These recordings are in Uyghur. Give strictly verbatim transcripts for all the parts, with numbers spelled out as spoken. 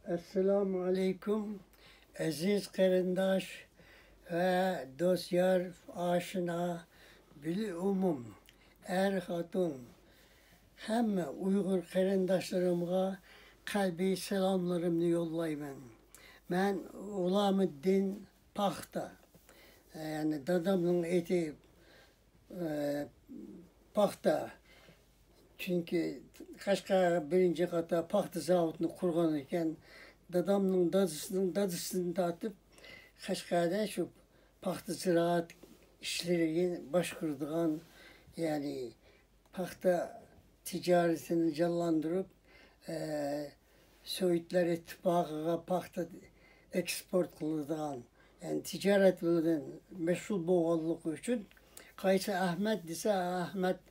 ئەسسالامۇ ئەلەيكۇم، ئەزىز قېرىنداش ۋە دوست-يار، ئاشنا، بىلئومۇم، ئەر-خوتۇن، ھەممە ئۇيغۇر قېرىنداشلىرىمغا قەلبىي سالاملىرىمنى يوللايمەن. مەن غۇلامىددىن پاختا. يەنى دادامنىڭ ئېتى، ئە، پاختا. چۈنكى قەشقەر بىرىنچى قاتار پاختا زاۋۇتىنى قۇرغان ئىكەن. دادامنىڭ دادىسىنىڭ دادىسىدىن تارتىپ قەشقەردە شۇ پاختا زىرائەت ئىشلىرىنى باشقۇرىدىغان، يەنى پاختا تىجارىتىنى جانلاندۇرۇپ، ئە، سوۋېتلار ئىتتىپاقىغا پاختا ئېكسپورت قىلىدىغان، يەنى تىجارەت بىلەن مەشغۇل بولغانلىقى ئۈچۈن، قايسى ئەھمەت دېسە، ئەھمەت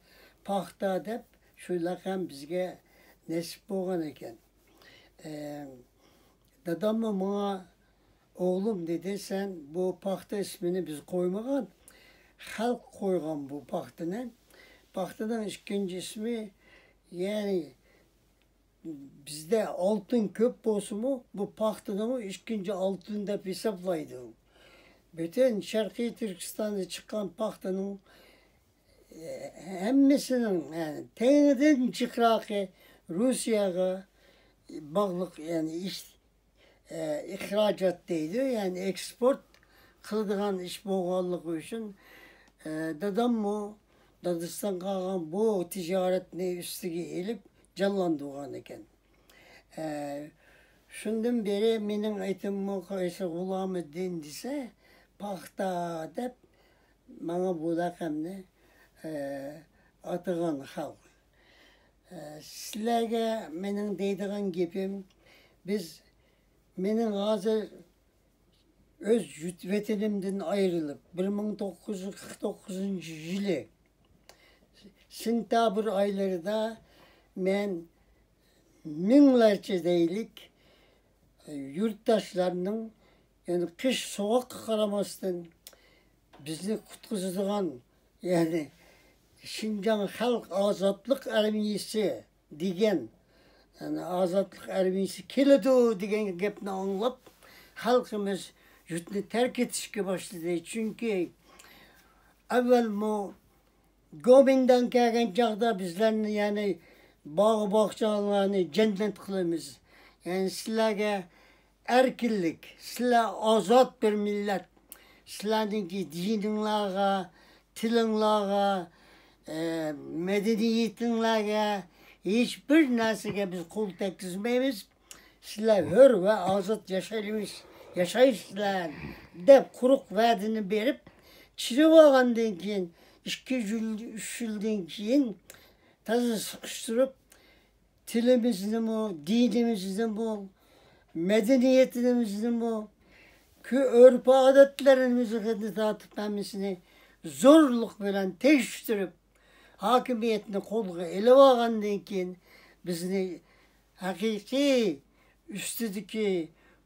پاختا دەپ شۇ لەقەم بىزگە نېسىپ بولغان ئىكەن. ئە، داداممۇ ماڭا، «ئوغلۇم، — دېدى، — سەن بۇ پاختا ئىسمىنى بىز قويمىغان، خەلق قويغان بۇ پاختىنى. پاختىنىڭ ئىككىنچى ئىسمى، يەنى بىزدە ئالتۇن كۆپ بولسىمۇ، بۇ پاختىنىمۇ ئىككىنچى ئالتۇن دەپ ھېسابلايدۇ. پۈتۈن شەرقىي تۈركىستاندا چىققان پاختىنىڭ، ئە، ھەممىسىنىڭ، يەنى تېڭىدىن جىقراقى روسىيەگە باغلىق، يەنى ئىش، ئە، ئىخراجات دەيدۇ، يەنى ئېكسپورت قىلىدىغان ئىش بولغانلىقى ئۈچۈن، ئە، داداممۇ دادىسىدىن قالغان بۇ تىجارەتنى ئۈستىگە ئېلىپ جانلاندۇرغان ئىكەن. ئە، شۇندىن بېرى مېنىڭ ئېتىممۇ قايسى غۇلامىددىن دېسە، پاختا دەپ ماڭا بۇ لەقەمنى، ئە، ئاتىغان خەلق. ئە، سىلەرگە مېنىڭ دەيدىغان گېپىم، بىز، مېنىڭ ھازىر ئۆز يۇرت ۋەتىنىمدىن ئايرىلىپ، بىر مىڭ توققۇز يۈز قىرىق توققۇزىنچى يىلى سېنتەبىر ئايلىرىدا مەن مىڭلارچە دەيلىك، يۇرتداشلارنىڭ، يەنى قىش سوغۇققا قارىماستىن، بىزنى قۇتقۇزىدىغان، يەنى شىنجاڭ خەلق ئازادلىق ئارمىيىسى دېگەن، يەنى ئازادلىق ئارمىيىسى كېلىدۇ دېگەن گەپنى ئاڭلاپ، خەلقىمىز يۇرتنى تەرك ئېتىشكە باشلىدى. چۈنكى ئەۋۋەلمۇ گومىنداڭ كەلگەن چاغدا بىزلەرنى، يەنى باغ-باغچىلارنى جەننەت قىلىمىز. يەنى سىلەرگە ئەركىنلىك، سىلەر ئازاد بىر مىللەت. سىلەرنىڭكى دىنىڭلارغا، تىلىڭلارغا، ئە، مەدەنىيىتىڭلارغا، ھېچبىر نەرسىگە بىز قول تەگكۈزمەيمىز. سىلەر ھۆر ۋە ئازاد ياشايمىز، ياشايسىلەر دەپ قۇرۇق ۋەدىنى بېرىپ، چىرىۋالغاندىن كېيىن، ئىككى يىل، ئۈچ يىلدىن كېيىن تازا سىقىشتۇرۇپ، تىلىمىزنىمۇ، دىنىمىزنىمۇ، مەدەنىيىتىمىزنىمۇ، كۆ-، ئۆرپ-ئادەتلىرىمىزگە تارتىپ ھەممىسىنى زورلۇق بىلەن تەكشۈرتۈپ، ھاكىمىيەتنى قولغا ئېلىۋالغاندىن كېيىن، بىزنى ھەقىقىي ئۈستىدىكى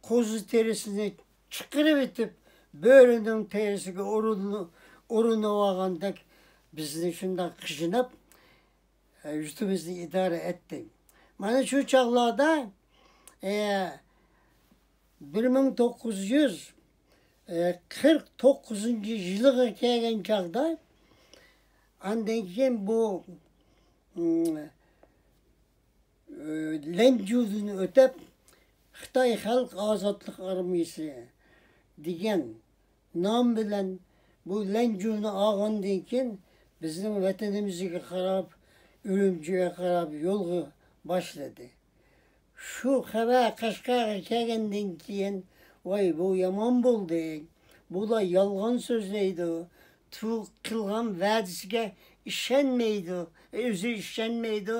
قوزا تېرىسىنى چىقىرىۋېتىپ، بۆرىنىڭ تېرىسىگە ئورۇن-، ئورىنىۋالغاندەك بىزنى شۇنداق قىيناپ، ئە، يۇرتىمىزنى ئىدارە ئەتتى. مانا شۇ چاغلاردا، ئە، بىر مىڭ توققۇز يۈز قىرىق توققۇزىنچى يىلىغا كەلگەن چاغدا، ئاندىن كېيىن بۇ، ئىم، ئە، لەنجۇدىن ئۆتۈپ، خىتاي خەلق ئازادلىق ئارمىيىسى دېگەن نام بىلەن بۇ لەنجۇنى ئالغاندىن كېيىن، بىزنىڭ ۋەتىنىمىزگە قاراپ، ئۈرۈمچىگە قاراپ يولغا باشلىدى. شۇ خەۋەر قەشقەرگە كەلگەندىن كېيىن، ۋاي، بۇ يامان بولدى، بۇلار يالغان سۆزلەيدۇ، تۇ-، قىلغان ۋەدىسىگە ئىشەنمەيدۇ، ئۆزى ئىشەنمەيدۇ،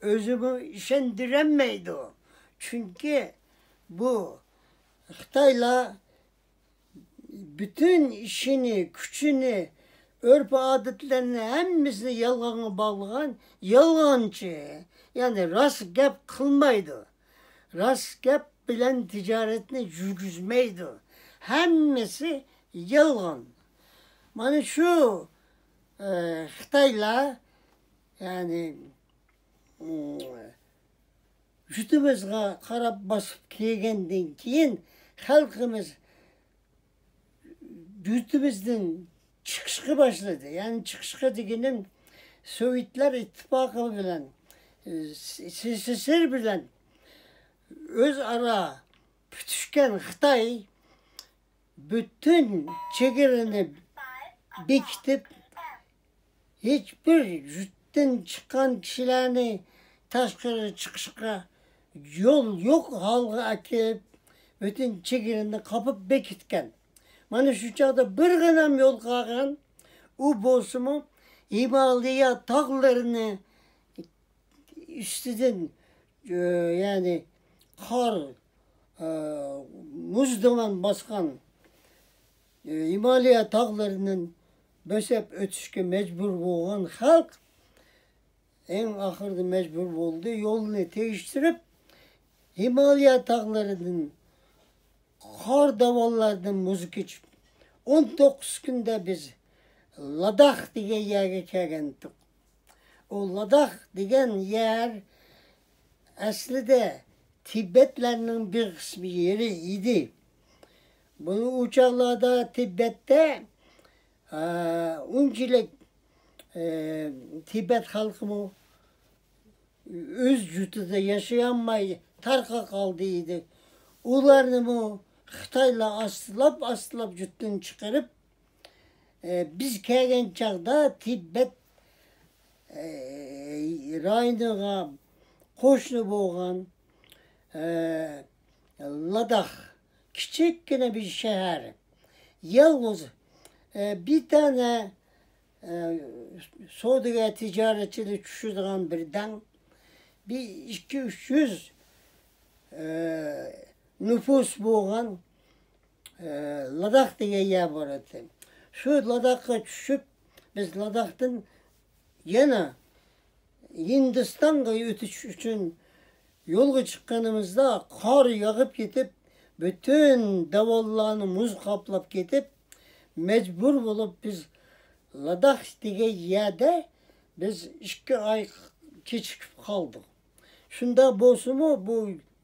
ئۆزىمۇ ئىشەندۈرەلمەيدۇ. چۈنكى بۇ خىتايلار پۈتۈن ئىشىنى، كۈچىنى، ئۆرپ-ئادەتلىرىنى ھەممىسىنى يالغانغا باغلىغان يالغانچى. يەنى راست گەپ قىلمايدۇ. راست گەپ بىلەن تىجارەتنى يۈرگۈزمەيدۇ. ھەممىسى يالغان. مانا شۇ، ئە، خىتايلار، يەنى، ئىم، جۇتىمىزغا قاراپ باسىپ كىرگەندىن كېيىن، خەلقىمىز جۇتىمىزدىن چىقىشقا باشلىدى. يەنى چىقىشقا دېگىنىم، سوۋېتلار ئىتتىپاقى بىلەن، ئى، س-، س-، س-، س-، بىلەن ئۆزئارا پۈتۈشكەن خىتاي پۈتۈن چېگرىنى بېكىتىپ، ھېچبىر يۇرتتىن چىققان كىشىلەرنى تاشقىرىغا چىقىشقا يول يوق ھالغا ئەكېلىپ، پۈتۈن چېگرىنى قاپىپ بېكىتكەن. مانا شۇ چاغدا بىر غىنام يول قالغان، ئۇ بولسىمۇ ھىمالىيا تاغلىرىنى ئۈستىدىن، ئە، يەنى قار، ئە، مۇز داۋان باسقان، ئە، ھىمالىيا تاغلىرىدىن بۆسۈپ ئۆتۈشكە مەجبۇر بولغان خەلق ئەڭ ئاخىرىدا مەجبۇر بولدى يولنى تېگىشتۈرۈپ، ھىمالىيا تاغلىرىدىن قار داۋانلاردىن مۇز كېچىپ، ئون توققۇز كۈندە بىز لاداخ دېگەن يەرگە كەلگەنتۇق. ئۇ لاداخ دېگەن يەر ئەسلىدە تىبەتلەرنىڭ بىر قىسمى يېرى ئىدى. بۇ ئۇ چاغلاردا تىبەتتە، ئە، ئۇنچىلىك، ئە، تىبەت خەلقىمۇ ئۆز يۇرتىدا ياشىيالماي تارقاپ قالدى ئىدى. ئۇلارنىمۇ خىتايلار ئاستىلاپ، ئاستىلاپ يۇرتتىن چىقىرىپ، ئە، بىز كەلگەن چاغدا تىبەت، ئە، رايونىغا قوشنا بولغان، ئە، لاداخ، كىچىككىنە بىر شەھەر. يالغۇز، ئە، بىر دانە، ئە، سودىگەر، تىجارەتچىلەر چۈشىدىغان بىر دەڭ، بىر ئىككى ئۈچ يۈز، ئە، نوپۇس بولغان، ئە، لاداخ دېگەن يەر بار ئىدى. شۇ لاداخقا چۈشۈپ، بىز لاداختىن يەنە ھىندىستانغا ئۆتۈش ئۈچۈن يولغا چىققىنىمىزدا، قار ياغىپ كېتىپ، پۈتۈن داۋانلارنى مۇز قاپلاپ كېتىپ، مەجبۇر بولۇپ بىز لاداخ دېگەن يەردە بىز ئىككى ئاي كېچىكىپ قالدۇق. شۇنداق بولسىمۇ، بۇ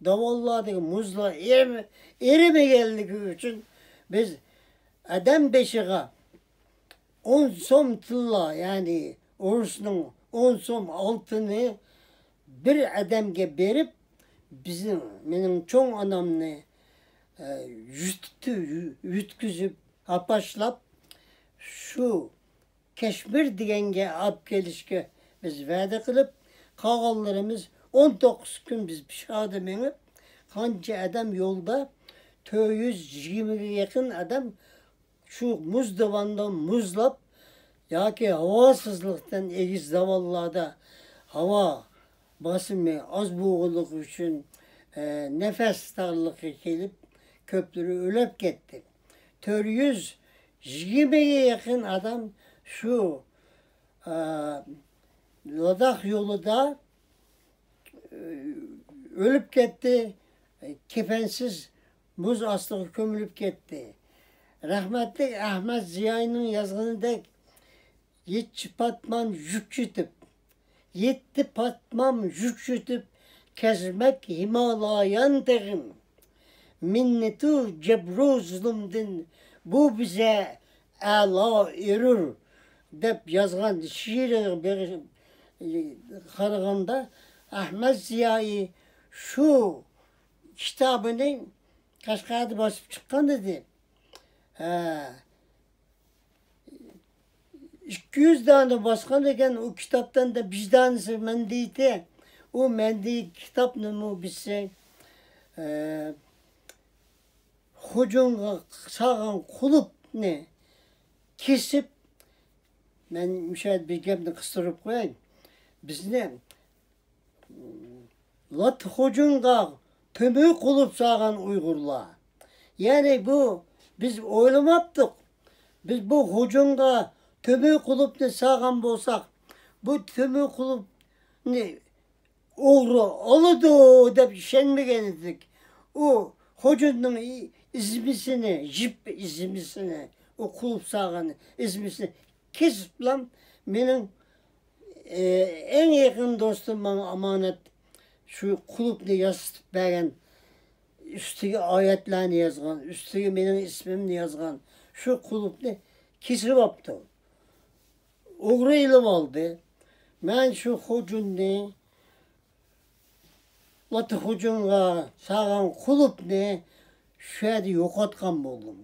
داۋانلاردىكى مۇزلار ئېرىمە-، ئېرىمىگەنلىكى ئۈچۈن بىز ئادەم بېشىغا ئون سوم تىللا، يەنى ئورۇسنىڭ ئون سوم ئالتىنى بىر ئادەمگە بېرىپ، بىزنىڭ، مېنىڭ چوڭ ئانامنى، ئە، يۇتتى، يۇتقۇزۇپ، ھاپاشلاپ، شۇ كەشمىر دېگەنگە ئاپ كېلىشكە بىز ۋەدە قىلىپ، قالغانلىرىمىز ئون توققۇز كۈن بىز پىشادا مېڭىپ، قانچە ئادەم يولدا، تۆت يۈز يىگىرمىگە يېقىن ئادەم شۇ مۇز داۋاندا مۇزلاپ ياكى ھاۋاسىزلىقتىن، ئېگىز داۋانلاردا ھاۋا باسىمى ئاز بولغانلىقى ئۈچۈن، ئە، نەپەس تارلىقى كېلىپ، كۆپلىرى ئۆلۈپ كەتتى. تۆت يۈز يىگىرمىگە يېقىن ئادەم شۇ، ئە، لاداخ يولىدا، ئە، ئۆلۈپ كەتتى. كېپەنسىز مۇز ئاستىغا كۆمۈلۈپ كەتتى. رەھمەتلىك ئەھمەد زىيائىينىڭ يازغىنىدەك، يەتتە پاتمان يۈك چېتىپ، يەتتە پاتمام يۈك چېتىپ، كەزمەك ھىمالايان تېغىم. مىننىتۇ جەبرۇ زۇلۇمدىن، بۇ بىزە ئەلا ئېرۇر، دەپ يازغان شېئىرىغا بېغىش-، قارىغاندا، ئەھمەد زىيائىي شۇ كىتابىنى قەشقەردە باسىپ چىققان ئىدى. ھە. ئىككى يۈز دانە باسقان ئىكەن، ئۇ كىتابتىن دە بىر دانىسى مەندە ئىدى. ئۇ مەندىكى كىتابنىمۇ بىرسى، ئە، خوجۇنغا سالغان قۇلۇپنى كېسىپ، مەن مۇشۇ يەردە بىر گەپنى قىستۇرۇپ قوياي. بىزنى لات خوجۇنغا تۆمۈر قۇلۇپ سالغان ئۇيغۇرلار. يەنى بۇ، بىز ئويلىماپتۇق. بىز بۇ خوجۇنغا تۆمۈر قۇلۇپنى سالغان بولساق، بۇ تۆمۈر قۇلۇپنى ئوغرى ئالىدۇ دەپ ئىشەنمىگەن ئىدۇق. ئۇ خوجۇننىڭ ئى-، ئىزمىسىنى، يىپ ئىزمىسىنى، ئۇ قۇلۇپ سالغان ئىزمىسىنى كېسىپلا مېنىڭ، ئى، ئەڭ يېقىن دوستۇم ماڭا ئامانەت شۇ قۇلۇپنى ياسىتىپ بەرگەن، ئۈستىگە ئايەتلەرنى يازغان، ئۈستىگە مېنىڭ ئىسمىمنى يازغان شۇ قۇلۇپنى كېسىۋاپتۇ. ئوغرى ئېلىۋالدى. مەن شۇ خوجۇننى، لاتا خوجۇنغا سالغان قۇلۇپنى شۇ يەردە يوقاتقان بولدۇم.